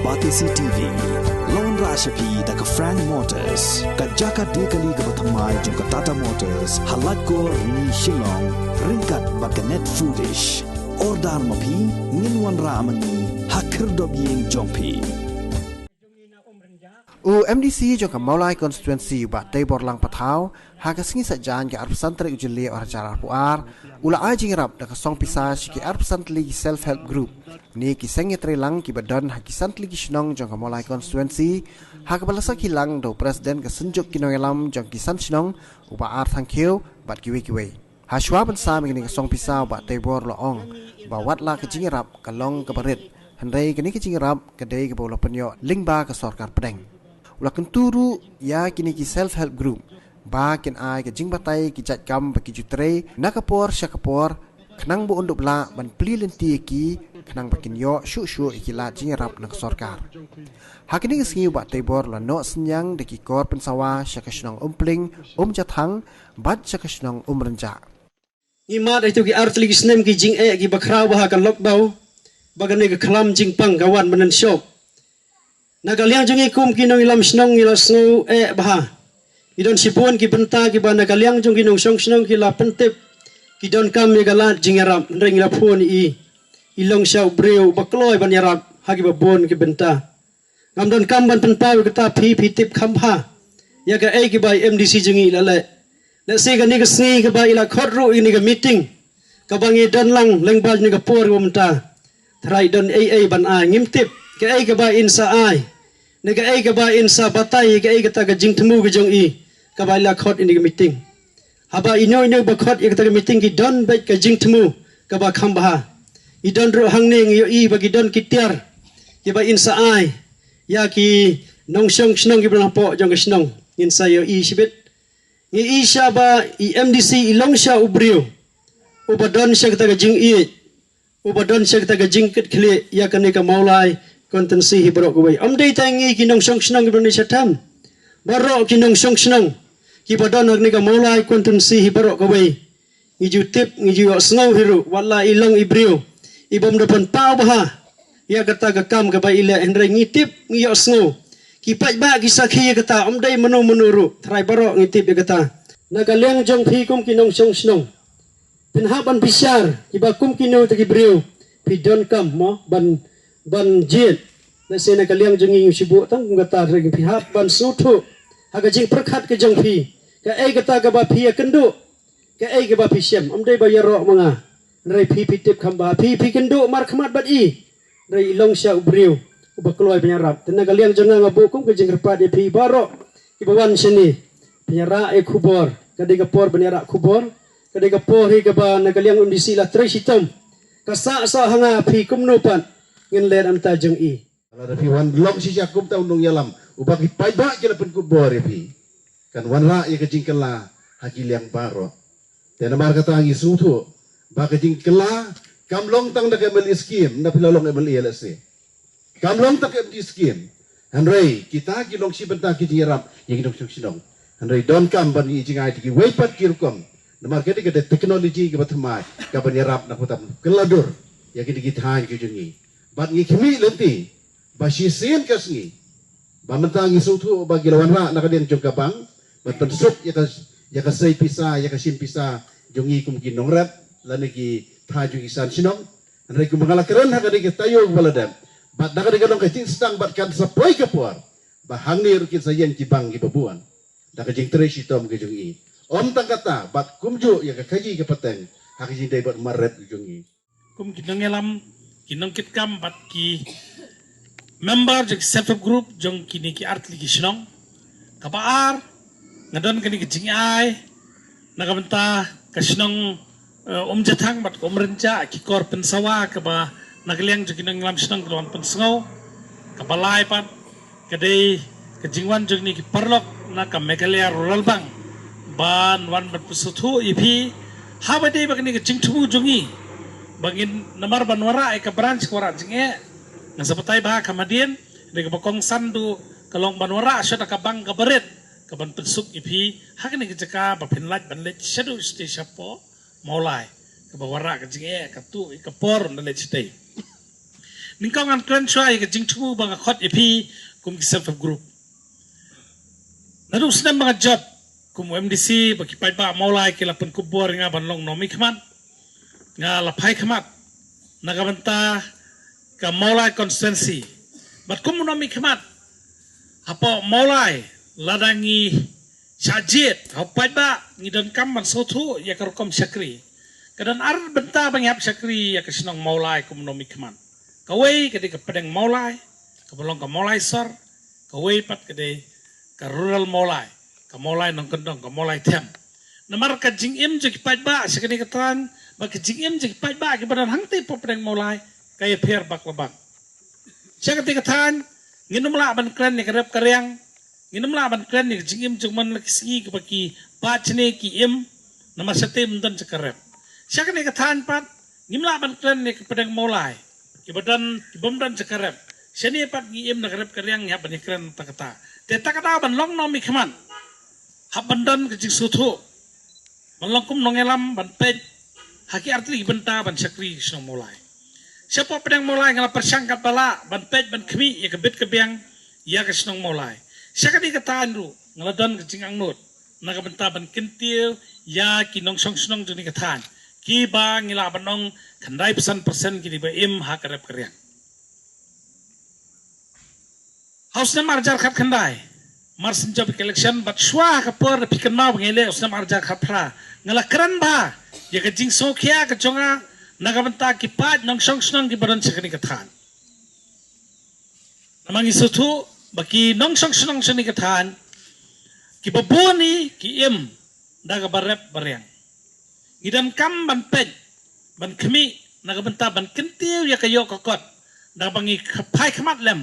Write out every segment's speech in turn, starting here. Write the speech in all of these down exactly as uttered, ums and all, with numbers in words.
Batesi T V. Lawan rah sha phi da ka Frank Motors, ka jaka de kali kaba thymmai jong ka Tata Motors, ha Laitkor Ni Shillong, ryngkat bad ka Net Foodish. Order ma phi, ngin wanrah ma ngi ha khyrdop ïing jong phi. U MDC jong ka Mawlai Constituency, Bah Teibor Lang Pathaw, ha ka sngi Saitjaiñ ka arphew san tarik u Jylliew arhajar arphew ar, u la ai jingïarap da ka song pisa sha ki arphew san tylli ki Self Help Group, ne ki seng ïatreilang kiba don ha ki san tylli ki shnong jong ka Mawlai Constituency, ha kaba la sakhi lang da u President ka Synjuk ki Nongïalam jong ki san shnong, u Bah R Thangkhiew, bad kiwei kiwei. Hashwa ban sam ïa kane ka song pisa, u Bah Teibor u la ong ba wat la ka jingïarap ka long kaba rit, hynrei kane ka jingïarap ka dei kaba u la pynïoh lyngba ka sorkar pdeng. U la kyntu ruh ïa kine ki Self Help Group ba kin ai ka jingbatai ki jait kam ba ki ju trei na ka por sha ka por, khnang ba un dup lah ban plie lynti ïa ki, khnang ba kin ïoh shuh shuh ïa ki lad jingïarap na ka sorkar. Ha kane ka sngi, u Bah Teibor u la noh synñiang da ki kor pynsawa sha ka shnong Umpling, Umjathang, bad sha ka shnong Umrynjah. Ngi mad ha kito ki ar tylli ki snem ki jingeh kiba khraw bha ha ka lockdown, ba kane ka khlam jingpang ka wan mynnin shop. Na ka liang jong ngi kum ki nongïalam shnong ngi la sngew eh bha. Ngi don shibun ki bynta kiba na ka liang jong ki nongshong shnong ki la pyntip ki donkam ïa ka lad jingïarap, hynrei ngi la phone ïa i, i long sha u briew uba kloi ban ïarap ha kiba bun ki bynta. Ngam donkam ban pynpaw ïa kata, phi phi tip kham bha ïa kaei kaba i MDC jong ngi i la leh. Lehse kane ka sngi kaba i la khot ruh ïa kane ka meeting kaba ngi don lang lyngba jong kane ka por kaba mynta. Tharai don ei ei ban ai, ngim tip kaei kaba in sa ai, ne kaei kaba in sa batai ïa kaei kata ka jingthmu ka jong i kaba i la khot ïa kane ka meeting. Haba ino ino ba khot ïa kata ka meeting ki don beit ka jingthmu kaba kham bha. I don ruh hangne, ngi ïohi ba ki don ki tiar kiba in sa ai ïa ki nongshong shnong kiba don hapoh jong ka shnong. Ngin sa ïohi shibit. Ngi i sha ba i MDC i long sha u briew uba don sha kata ka jingïeit, uba don sha kata ka jingkitkhlieh ïa kane ka Mawlai Constituency hi baroh kawei. Ym dei tang ngi ki nongshong shnong kiba don sha Thaiñ, baroh ki nongshong shnong kiba don ha kane ka Mawlai Constituency hi baroh kawei. Ngi ju tip, ngi ju ïohsngew hi ruh, wat la i long i briew i bym da pynpaw bha ïa kata ka kam kaba i leh, hynrei ngi tip, ngi ïohsngew. Ki paidbah ki sakhi ïa kata, ym dei mano mano ruh, tharai baroh ngi tip ïa kata. Na ka liang jong phi kum ki nongshong shnong, phin hap ban bishar kiba kum kino ta ki briew phi donkam mo ban ban jied. Lehse na ka liang jong ngi ngi shu buh tang kum kata, hynrei phi hap ban sngewthuh ha ka jingpyrkhat ka jong phi, kaei kata kaba phi ïakynduh, kaei kaba phi shem. Ym dei ba ïaroh ma nga, hynrei phi phi tip kham bha, phi phi kynduh markhmat bad i. Hynrei i long sha u briew uba kloi ban ïarap. Te na ka liang jong nga nga buh kum ka jingkyrpad ïa phi baroh kiba wan shane, phin ïarah ïa khubor. Ka dei ka por ban ïarah khubor, ka dei ka por hi kaba na ka liang u MDC la trei shitom. Ka sah sah ha nga, phi kumno pat ngin leh na ka bynta jong i. Lada phi wan long shisha kum uta u nongïalam uba ki paidbah ki la pynkupbor ïa phi, kan wanrah ïa ka jingkylla ha ki liang baroh. Te namar kata ngi sngewthuh ba ka jingkylla kam long tang da ka MLA scheme, na phi la long MLA lehse. Kam long tang ka MDC scheme. Hynrei kita ki long shi bynta ki jingïarap ïa ki nongshong shnong. Hynrei donkam ban ïohi jngai da kiwei pat ki rukom. Namar ka dei ka dei technology kaba thymmai kaban ïarap na ka bynta ban kylla dur ïa kine ki thaiñ ki jong ngi. Bad ngi khmih lynti ba shisien ka sngi ba mynta ngi sngewthuh ba ki la wanrah na ka liang jong ka bank ban pynsuk ïa ka, ïa ka sei pisa, ïa ka shim pisa jong ngi kum ki nongrep lane ki thaiñ jong ki san shnong. Hynrei kumba nga la kren ha kane ka taïew kaba la dep, bad na kane ka long ka jingsdang bad kan sa poi ka por ba hangne ruh kin sa ïeng ki bank kiba bun da ka jingtrei shitom ka jong ngi. Ym tang kata, bad kumjuh ïa ka khaïi ka pateng ha ka jingdei bad marep ka jong ngi. Kum ki nongïalam, ki nongkitkam bad ki member jong ki self help group jong kine ki artylli ki shnong. Kaba ar, nga don kane ka jingai na ka bynta ka shnong, eh, Umjathang bad ka Umrynjah, ki kor pynsawa kaba na ka liang jong ki nongïalam shnong ki la wan pynsngew. Kaba lai pat ka dei ka jingwan jong kine ki paralok na ka Meghalaya Rural Bank ban wan ban pynsngewthuh ïa phi haba dei ba kane ka jingthmu jong ngi ba ngin namar ban wanrah ïa ka branch ka wanrah jingeh. Nga sa batai bha kham hadien, dei kaba kongsan duh ka long ban wanrah shwa da ka bank kaba rit kaban pynsuk ïa phi ha kane ka jaka ba phin lait ban leit shaduh shatei shapoh Mawlai, kaba wanrah ka jingeh, ka tuh ïa ka por na leit shatei. Nyngkong ngan kren shuwa ïa ka jingthmu ba nga khot ïa phi kum ki self help group. Naduh snem ba nga jop kum u M D C, ba ki paidbah Mawlai ki la pynkup bor ïa nga ban long nongmihkhmat, nga la phai khmat na ka bynta ka Mawlai constituency. Bad kum u nongmihkhmat hapoh Mawlai, lada ngi shah jied ha u paidbah, ngi donkam ban sngewthuh ïa ka rukom shakri. Ka don ar bynta ba ngi hap shakri ïa ka shnong Mawlai kum u nongmihkhmat. Kawei ka dei ka pdeng Mawlai kaba long ka Mawlai sor, kawei pat ka dei ka rural Mawlai, ka Mawlai nongkyndong, ka Mawlai them. Namar ka jingim jong ki paidbah sha kane ka thaiñ bad ka jingim jong ki paidbah kiba don hangtei hapoh pdeng Mawlai ka ïapher bak la bak. Sha kane ka thaiñ ngin ym lah ban kren ïa ka rep ka riang, ngin ym lah ban kren ïa ka jingim jong man la ki sngi kaba ki paid shane ki im, namar shatei ym don jaka rep. Sha kane ka thaiñ pat ngim lah ban kren ïa ka pdeng Mawlai, kiba don, kibym don jaka rep. Shane pat ngi im na ka rep ka riang, ngi hap ban ïakren ta kata. Te ta ka daw ban long nongmihkhmat, hap ban don ka jingsngewthuh, ban long kum nongïalam, ban peit ha ki artylli ki bynta ban shakri ka shnong Mawlai. Shapoh pdeng Mawlai nga la pyrshang katba lah ban peit ban khmih ïa ka bit ka biang ïa ka shnong Mawlai. Sha kane ka thaiñ ruh nga la don ka jingangnud na ka bynta ban kyntiew ïa ki nongshong shnong jong kane ka thaiñ, kiba ngi lah ban ong khyndai phew san percent ki dei ba im ha ka rep ka riang. Ha u snem ar hajar khatkhyndai, mar syn jop ïa ka election bad shuwa ha ka por da phi kynmaw ba ngi leh u snem ar hajar khatphra, nga la kren bha ïa ka jingsngewkhia ka jong nga na ka bynta ki paid nongshong shnong kiba don sha kane ka thaiñ. Namar ngi sngewthuh ba ki nongshong shnong sha kane ka thaiñ, kiba bun hi ki im da kaba rep ba riang. Ngi donkam ban peit ban khmih na ka bynta ban kyntiew ïa ka ïoh ka kot, da ba ngi phai khmat lem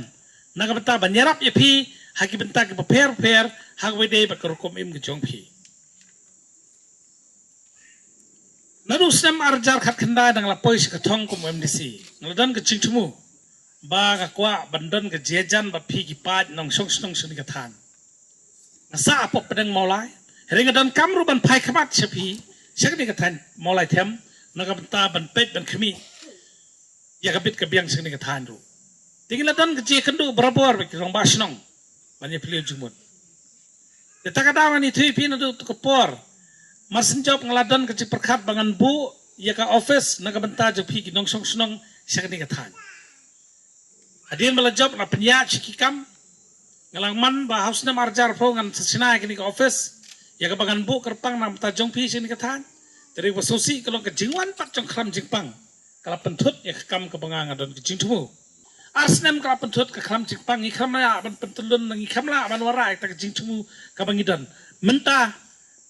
na ka bynta ban ïarap ïa phi ha ki bynta kiba pher pher, ha kaba ïadei bad ka rukom im ka jong phi. Naduh u snem ar hajar khatkhyndai da nga la poi sha ka thong kum u M D C, nga la don ka jingthmu ba nga kwah ban don ka jingïajan bad phi ki paid nongshong shnong sha kane ka thaiñ. Nga sah hapoh pdeng Mawlai, hynrei nga donkam ruh ban phai khmat sha phi, sha kane ka thaiñ Mawlai them, na ka bynta ban peit ban khmih ïa ka bit ka biang sha kane ka thaiñ ruh. Te ngi la don ka jingïakynduh barabor bad ki rangbah shnong ban ïapylliew jingmut. Te ta ka daw ngan ïathuh ïa phi, naduh tu ka por mar syn jop nga la don ka jingpyrkhat ba ngan buh ïa ka office na ka bynta jong phi ki nongshong shnong sha kane ka thaiñ. Hadien ba la jop nga la pynïaid sha ki kam. Nga la man ba ha u snem ar hajar arphew ngan sa shna ïa kane ka office, ïa kaba ngan buh kyrpang na ka bynta jong phi sha kane ka thaiñ. Te hynrei ba sngewsih ka long ka jingwan pat jong ka khlam jingpang ka la pynthut ïa ka kam kaba nga nga don ka jingthmu. Ar snem ka la pynthut ka khlam jingpang, ngi khlem lah ban pyntyllun, ngi khlem lah ban wanrah ïa kata ka jingthmu kaba ngi don. Mynta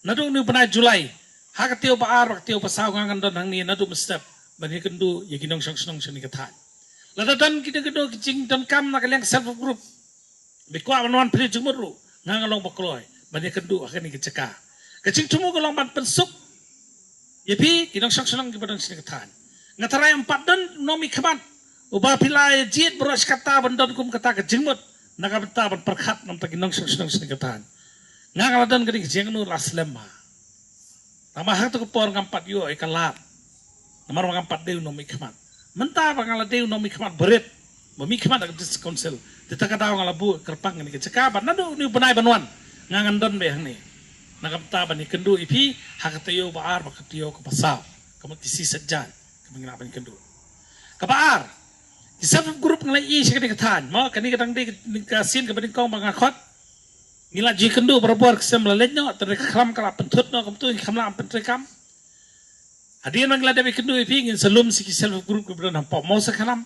naduh une u bnai July, ha ka taïew ba ar bad ka taïew ba saw nga ngan don hangne naduh mynstep ban ïakynduh ïa ki nongshong shnong sha kane ka thaiñ. Lada don kino kino ki jingdonkam na ka liang ka self help group, ba kwah ban wan plie jingmut ruh, nga nga long ba kloi ban ïakynduh ha kane ka jaka. Ka jingthmu ka long ban pynsuk ïa phi ki nongshong shnong kiba don sha kane ka thaiñ. Nga tharai ym pat don nongmihkhmat uba phi la ïa jied baroh shi katta ban don kum kata ka jingmut na ka bynta ban pyrkhat na ka bynta ki nongshong shnong sha kane ka thaiñ. Nga nga la don kane ka jingangnud la slem bha. Namar ha kata ka por ngam pat ïoh ïa ka lad, namar ba ngam pat dei u nongmihkhmat. Mynta ba nga la dei u nongmihkhmat barit ba mihkhmat ha ka District Council, te ta ka daw nga la buh kyrpang kane ka jaka, bad naduh une u bnai ban wan nga ngan don beit hangne na ka bynta ban ïakynduh ïa phi ha ka taïew ba ar bad ka taïew kaba saw, ka mut ki sngi Saitjaiñ kaba ngi lah ban ïakynduh. Kaba ar, ki self help group nga la ïohi sha kane ka thaiñ, mo, kane ka dang dei ka sien kaba nyngkong ba nga khot. Ngi la ju ïakynduh barabor ka snem ba la leit noh, te hynrei ka khlam ka la pynthut noh, kumta ngi khlem lah ban pyntreikam. Hadien ba ngi la dep ïakynduh ïa phi, ngin sa lum sha ki self help group kiba don hapoh Mawsakhlam,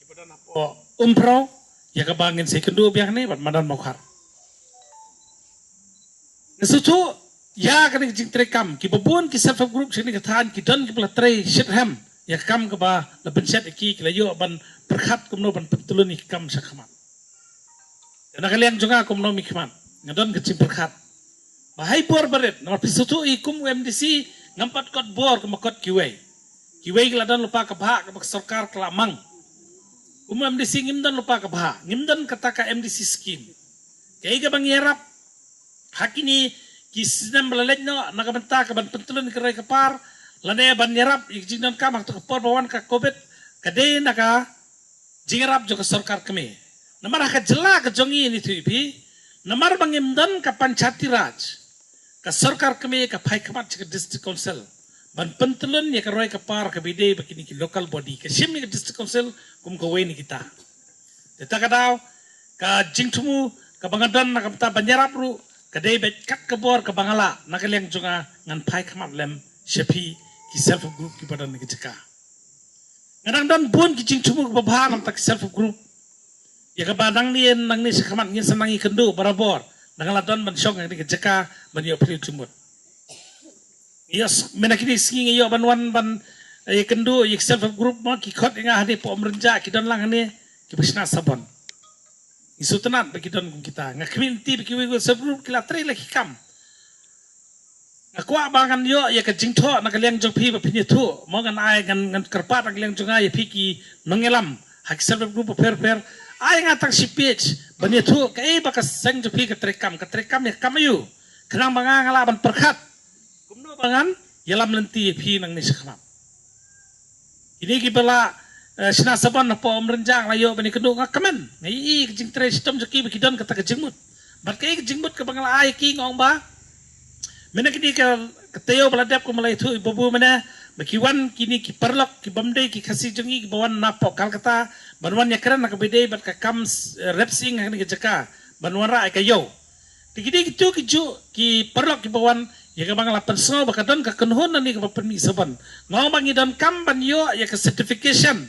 kiba don hapoh Umphrew, ïa kaba ngin sa ïakynduh biang hangne bad madan Mawkhar. Nga sngewthuh ïa kane ka jingtreikam, kiba bun ki self help group sha kane ka thaiñ ki don kiba la trei shitrhem ïa ka kam kaba la pynshet ïa ki, ki la ïoh ban pyrkhat kumno ban pyntyllun ïa ki kam sha khmat. Te na ka liang jong nga kum u nongmihkhmat, nga don ka jingpyrkhat ba ha i bor barit, namar phi sngewthuh hi kum u M D C ngam pat kot bor kumba kot kiwei. Kiwei ki la don lypa ka bhah kaba ka sorkar ka la mang. Kum u M D C ngim don lypa ka bhah, ngim don kata ka M D C scheme. Kaei kaba ngi ïarap ha kine ki snem ba la leit noh na ka bynta ka ban pyntyllun ïa ka roi ka par lane ban ïarap ïa ka jingdonkam ha kata ka por ba wan ka Covid, ka dei na ka jingïarap jong ka sorkar kmie. Namar ha ka jylla ka jong ngi, ngi tip hi, namar ba ngim don ka Panchayati Raj, ka sorkar kmie ka phai khmat sha ka District Council ban pyntlun ïa ka roi ka par kaba ïadei bad kine ki local body, ka shim ïa ka District Council kum kawei na kita. Te ta ka daw, ka jingthmu kaba nga don na ka bynta ban ïarap ruh ka dei beit kat ka bor kaba nga lah na ka liang jong nga, ngan phai khmat lem sha phi ki self help group kiba don ha ka jaka. Nga dang don bun ki jingthmu kiba bha na ka bynta ki self help group. Ïa kaba nangne nangne sha khmat ngin sa nang ïakynduh barabor, dang la don ban shong ha kane ka jaka ban ïoh plie jingmut. Ïa, mynta kine ki sngi nga ïoh ban wan ban, eh, ïakynduh ïa ki self help group, ma ki khot ïa nga hangne Poh Umrynjah, ki don lang hangne kiba shna sabon. Ngi sngewtynnat ba ki don kum kita. Nga khmih lynti ba kiwei ki self help group ki la trei la ki kam. Nga kwah ba ngan ïoh ïa ka jingthoh na ka liang jong phi ba phin ïathuh. Mo, ngan ai, ngan, ngan kyrpad na ka liang jong nga ïa phi ki nongïalam ha ki self help group bapher bapher. Ai nga tang shi page ban ïathuh kaei ba ka seng jong phi ka trei kam, ka trei kam ïa ka kam aïu, khnang ba nga, nga lah ban pyrkhat kumno ba ngan ïalam lynti ïa phi nangne sha khmat. Kine kiba la, eh, shna sabon hapoh Umrynjah, la ïoh ban ïakynduh, nga kmen, nga ïohi ka jingtrei shitom jong ki ba ki don kata ka jingmut. Bad kaei ka jingmut kaba nga la ai ïa ki, nga ong ba mynta kine ka, ka taïew ba la dep, kumba la ïathuh i Babu mynne, ba ki wan kine ki paralok kibym dei ki Khasi jong ngi, kiba wan napoh Kolkata ban wan ïakren ha kaba ïadei bad ka kam, eh, rep sing ha kane ka jaka ban wanrah ïa ka ïew. Te ki dei kito kijuh ki paralok kiba wan, ïa kaba nga la pynsngew ba ka don ka kynhun nangne kaba pynmih sabon. Nga ong ba ngi donkam ban ïoh ïa ka certification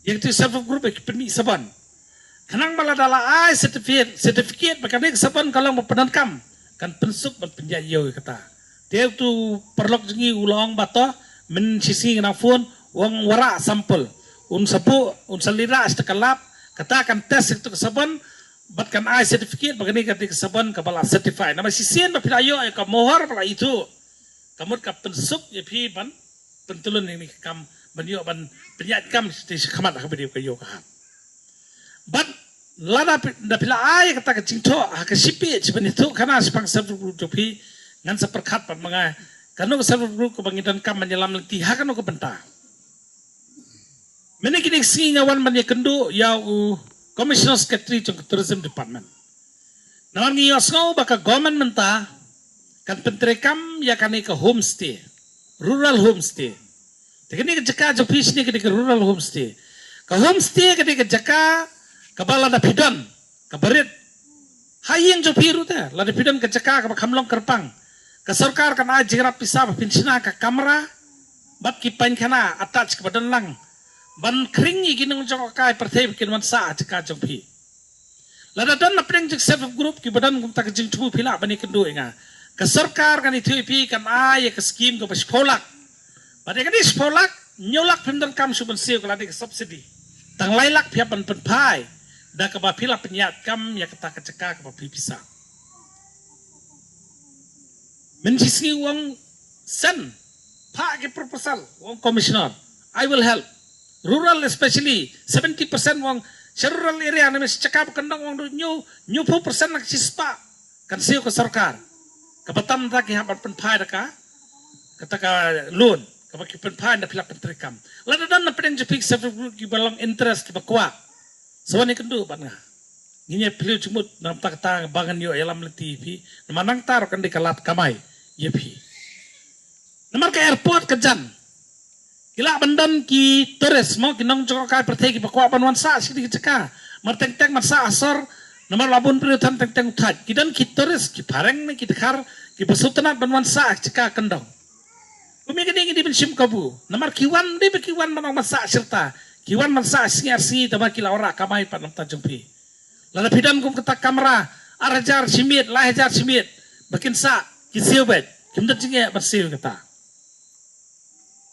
ïa kito ki self help group ba ki pynmih sabon, khnang ba lada la ai certificate, certificate ba kane ka sabon ka long ba pyndonkam, kan pynsuk ban pynïaid ïew ïa kata. Te uto u paralok jong ngi u la ong ba to, mynshisngi nga nang phone, u ong wanrah sample. Un sa buh, un sa leit rah sha ka lab, kata kan test ïa kato ka sabon bad kan ai certificate ba kane ka dei ka sabon kaba la certify. Namar shisien ba phi la ïoh ïa ka mohor ba la ithuh, ka mut ka pynsuk ïa phi ban pyntlun ïa kane ka kam, ban ïoh ban pynïaid kam sha khmat ha kaba ïadei ka ïew ka hat. Bad lada phi, da phi la ai kata ka jingthoh ha ka shi page ban ïathuh khana shaphang self help group jong phi, ngan sa pyrkhat pat ma nga kano ka self help group kaba ngi donkam ban ïalam lynti ha kano ka bynta. Mynne kine ki sngi nga wan ban ïakynduh ïa u Commissioner Secretary jong ka Tourism Department. Namar ngi ïohsngew ba ka government mynta kan pyntreikam ïa kane ka homestay, rural homestay. Te kane ka jaka jong phi shane ka dei ka rural homestay. Ka homestay ka dei ka jaka kaba lada phi don, kaba rit ha ïing jong phi ruh te, lada phi don ka jaka kaba kham long kyrpang, ka sorkar kan ai jingïarap pisa ba phin shna ka kamra bad ki painkhana attach kaba don lang ban khring ïa ki nongjngohkai pyrthei ba kin wan sah ha jaka jong phi. Lada don na pdeng jong ki self help group kiba don kumta ka jingthmu, phi lah ban ïakynduh ïa nga. Ka sorkar kan ïathuh ïa phi, kan ai ïa ka skim kaba shiphew lak. Bad ïa kane shiphew lak, hynñiew lak phim donkam shuh ban siew, ka la dei ka subsidy. Tang lai lak phi hap ban pynphai da kaba phi la pynïaid kam ïa kata ka jaka kaba phi pisa. Mynshisngi u ong send, phah ki proposal, u ong Commissioner, I will help. Rural especially, seventy percent u ong, sha rural area, na me sha jaka ba kyndong, u ong, hynñiew, hynñiewphew percent na ka shispah kan siew ka sorkar. Kaba tam ta ki hap ban pynphai da ka, kata ka loan kaba ki pynphai da phi la pyntreikam. Lada don na pdeng jong phi ki self help group kiba long interest, kiba kwah, sa wan ïakynduh bad nga. Ngin ïa plie jingmut na ka bynta kata ba ngan ïoh ïalam lynti ïa phi. Namar nangta ruh kan dei ka lad kamai ïa phi. Namar ka airport ka jan, ki lah ban don ki tourist mo, ki nongjngohkai pyrthei kiba kwah ban wan sah sha kine ki jaka. Mar teng teng ban sah ha sor, namar la bun briew than teng teng u thait. Ki don ki tourist, ki phareng ne ki dkhar, kiba sngewtynnat ban wan sah ha jaka kyndong. Kum ïa kine ngi dei ban shim kabu. Namar ki wan, dei ba ki wan ban ong ban sah shirta, ki wan ban sah sngi ar sngi, tangba ki la wanrah kamai pat na bynta jong phi. Lada phi don kum kata kamra ar hajar shi miet, lai hajar shi miet, ba kin sah, kin siew beit, kim don jingeh ban siew kata.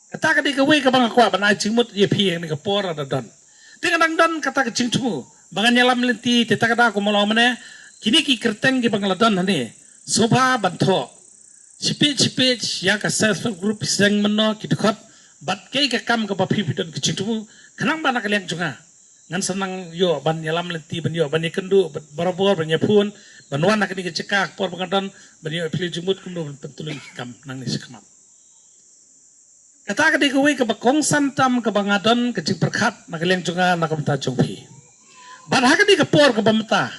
Kata ka dei kawei kaba nga kwah ban ai jingmut ïa phi ha kane ka por lada don. Te nga dang don kata ka jingthmu ba ngan ïalam lynti, te ta ka daw kumba la ong mynne, kine ki kyrteng kiba nga la don hangne, sngewbha ban thoh shi page shi page ïa ka self help group, seng mynno, ki dkhot, bad kaei ka kam kaba phi, phi don ka jingthmu, khnang ba na ka liang jong nga ngan sa nang ïoh ban ïalam lynti, ban ïoh ban ïakynduh bad barabor, ban ïa phone, ban wan ha kane ka jaka ha ka por ba nga don, ban ïoh plie jingmut kumno ban pyntlun ïa ki kam nangne sha khmat. Kata ka dei kawei kaba kongsan tam kaba nga don ka jingpyrkhat na ka liang jong nga na ka bynta jong phi. Bad ha ka dei ka por kaba mynta,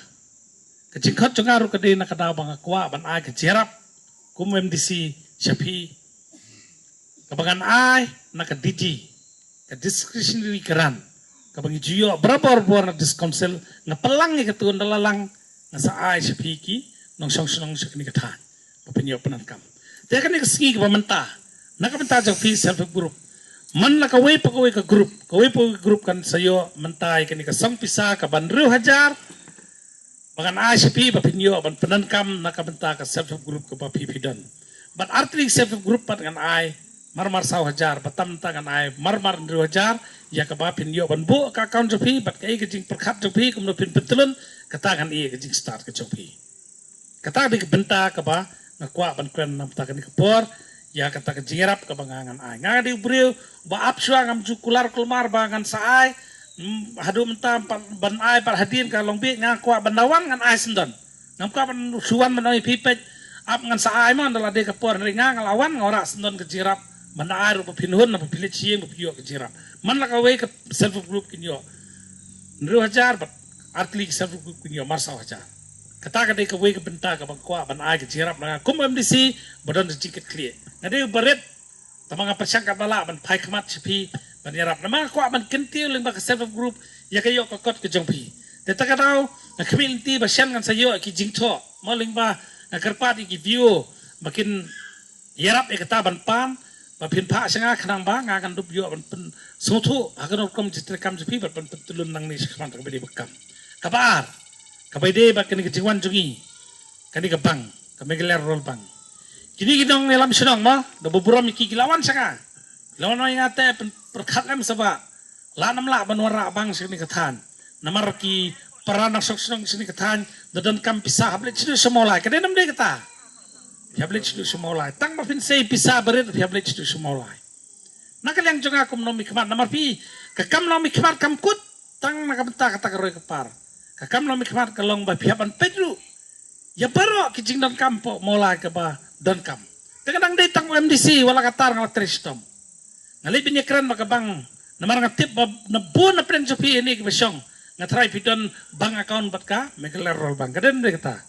ka jingkhot jong nga ruh ka dei na ka daw ba nga kwah ban ai ka jingïarap kum M D C sha phi, kaba ngan ai na ka D G, ka discretionary grant, kaba ngi ju ïoh barabor bor na District Council. Nga pynlang ïa ka tun da la lang, nga sa ai sha phi ki nongshong shnong sha kane ka thaiñ ba phin ïoh pyndonkam. Te kane ka sngi kaba mynta, na ka bynta jong phi self help group, man la kawei pa kawei ka group, kawei pa kawei ka group kan sa ïoh mynta ïa kane ka song pisa kaba hynriew hajar ba ngan ai sha phi ba phin ïoh ban pyndonkam na ka bynta ka self help group kaba phi phi don. Bad artylli self help group pat ngan ai marmar saw hajar, bad tam mynta ngan ai marmar hynriew hajar ïa kaba phin ïoh ban buh ka account jong phi, bad kaei ka jingpyrkhat jong phi kumno phin pyntylun, kata ngan ïa ka jingstad ka jong phi. Kata dei ka bynta kaba nga kwah ban kren na bynta kane ka por ïa kata ka jingïarap kaba nga ngan ai. Nga dei u briew ba ap shuwa, ngam ju kular kulmar ba ngan sa ai. Mm, haduh mynta pat ban ai pat hadien ka long bieit, nga kwah ban da wan ngan ai syndon. Ngam kwah ban shu wan ban ong ïa phi peit ap ngan sa ai, man da la dei ka por, hynrei nga nga la wan, nga wanrah syndon ka jingïarap ban da ai ruh ba phin hun, ba phin leit sha ïing ba phin ïoh ka jingïarap. Man la kawei ka self help group kin ïoh hynriew hajar, bad artylli ki self help group kin ïoh marsaw hajar. Kata ka dei kawei ka bynta kaba nga kwah ban ai ka jingïarap na nga kum M D C ba don ka jingkitkhlieh. Nga dei u barit, tangba nga pyrshang katba lah ban phai khmat sha phi ban ïarap. Namar nga kwah ban kyntiew lyngba ka self help group ïa ka ïoh ka kot ka jong phi. Te ta ka daw nga khmih lynti ba shen ngan sa ïoh ki jingthoh, mo, lyngba nga kyrpad ïa ki V O ba kin ïarap ïa kata ban pan, ba phin phah sha nga khnang ba nga kan dup ïoh ban pynsngewthuh ha kano rukom jingtrei kam jong phi bad ban pyntylun nangne sha khmat kaba dei ba kam. Kaba ar, kaba ïadei bad kane ka jingwan jong ngi, kane ka bank, ka Meghalaya Rural Bank. Kine ki nongïalam shnong, mo, da ba burom ïa ki, ki la wan sha nga, ki la wan ïa nga te pyn-, pyrkhat lem sa ba lah ne ym lah ban wanrah bank sha kane ka thaiñ. Namar ki para nongshong shnong sha kane ka thaiñ da donkam pisa hap leit sha Mawlai. Ka dei ne ym dei kata? Phi hap leit sha Mawlai. Tang ba phin sei pisa barit phi hap leit sha Mawlai. Na ka liang jong nga kum nongmihkhmat, namar phi, ka kam nongmihkhmat kam kut tang na ka bynta kata ka roi ka par. Ka kam nongmihkhmat ka long ba phi hap ban peit ruh ïa baroh ki jingdonkam hapoh Mawlai kaba donkam. Te ka dang dei tang u M D C, wat la katta nga la trei shitom. Nga leit ban ïakren bad ka bank, namar nga tip ba na bun na pdeng jong phi hangne kiba shong, nga tharai phi don bank account bad ka Meghalaya Rural Bank. Ka dei ne ym dei kata?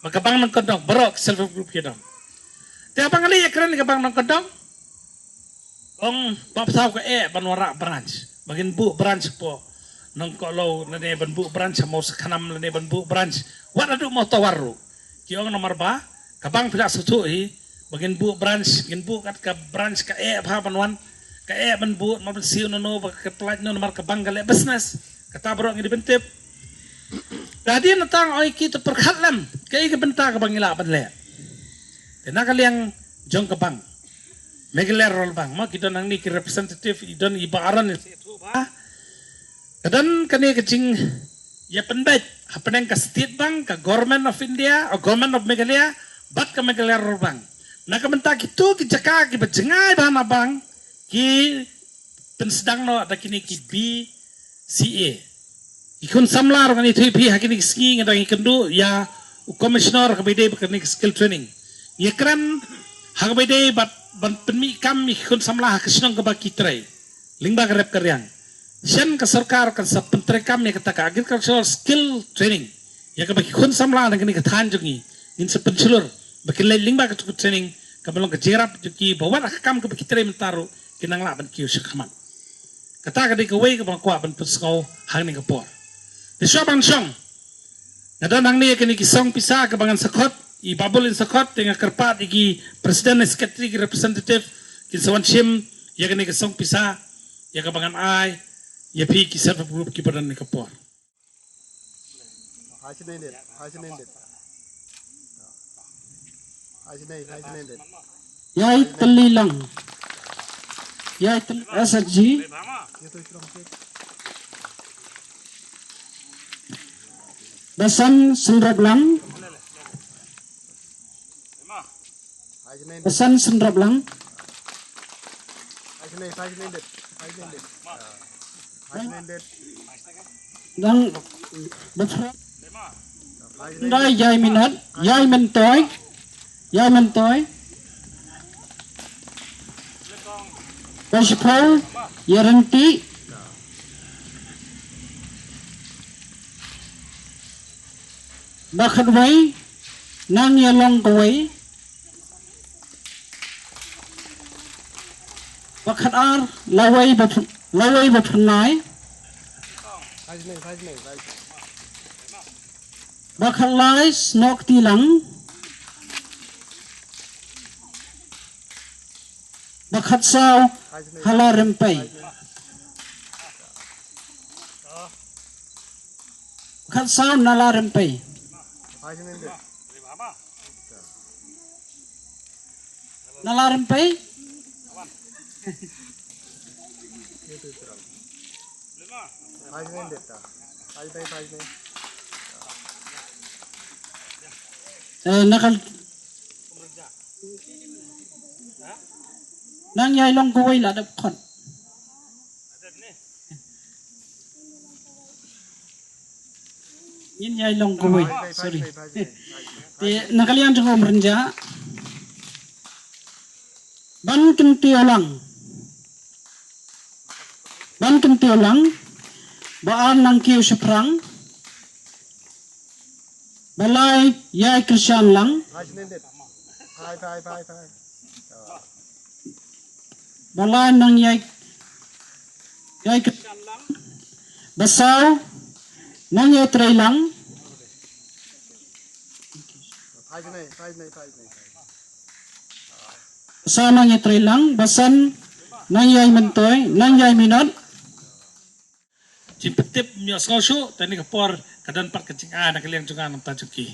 Bad ka bank nongkyndong, baroh ki self help group ki don. Te haba nga leit ïakren ïa ka bank nongkyndong, ong ba pynthau ka eh ban wanrah branch, ba kin buh branch hapoh Nongkohloo lane ban buh branch ha Mawsakham lane ban buh branch wat haduh Mawtawar ruh. Ki ong namar ba ka bank, phi la sngewthuh hi, ba ngin buh branch, ngin buh kat ka branch ka eh bha ban wan, ka eh ban buh, namar ban siew nano, ba ka pyllait nano, namar ka bank ka leh business. Kata baroh ngi dei ban tip. Te hadien nangta nga ong ïa ki, to pyrkhat lem kaei ka bynta kaba ngi lah ban leh. Te na ka liang jong ka bank, Meghalaya Rural Bank, ma ki don hangne ki representative, i don i Bah Aaron, i ba ka don kane ka jingïapynbeit hapdeng ka State Bank, ka Government of India, o Government of Meghalaya, bad ka Meghalaya Rural Bank. Na ka bynta kito ki jaka kiba jngai bha na bank, ki pynsdang noh da kine ki B C A. Ki khun samla ruh ngan ïathuh ïa phi, ha kine ki sngi nga dang ïakynduh ïa u Commissioner ha kaba ïadei bad kane ka skill training. Ngi ïakren ha kaba ïadei bad ban pynmih kam ïa ki khun samla ha ka shnong kaba ki trei lyngba ka rep ka riang. Shen ka sorkar kan sa pyntreikam ïa kata ka agricultural skill training ïa kaba ki khun samla na kane ka thaiñ jong ngi ngin sa pynshlur ba kin leit lyngba kata ka training, kaba long ka jingïarap jong ki ba wat ha ka kam kaba ki trei mynta ruh kin nang lah ban kiew shakhmat. Kata ka dei kawei kaba nga kwah ban pynsngew hangne ka por. Te shuwa ban shong, nga don hangne kine ki song pisa kaba ngan sa khot, i Babul in sa khot, te nga kyrpad ïa ki president, secretary, ki representative kin sa wan shim ïa kine ki song pisa ïa kaba ngan ai ïa phi ki self help group kiba don hangne ka por. Ïai tylli lang. Ïai tylli S H G. Basan synrop lang. Basan synrop lang. Dang, dang, ïai minot, ïai myntoi, ïai myntoi. Ba shiphew, ïa Ryntih. Ba khatwei, nang ïa long kawei. Ba khatar, lawei ba ph-, lawei ba phyrnai. Ba khatlai, snoh kti lang. Ba khatsaw, ha la rympei. Khatsaw, na la rympei. Na la rympei. Eh, na ka, nang ïai long kawei la dep khot. Ngin ïai long kawei. Sorry. Te na ka liang jong u Mrynjah. Ban kyntiew lang. Ban kyntiew lang. Ba ar nang kiew shaphrang. Ba lai ïai kyrshan lang. Ba lai nang ïai, ïai kyrshan lang. Ba saw nang ïai trei lang. Ba saw nang ïai trei lang, ba san nang ïai myntoi, nang ïai minot. Jingpyntip ym ïoh sngew shuh, te kane ka por ka don pat ka jingai na ka liang jong nga na ka bynta jong ki.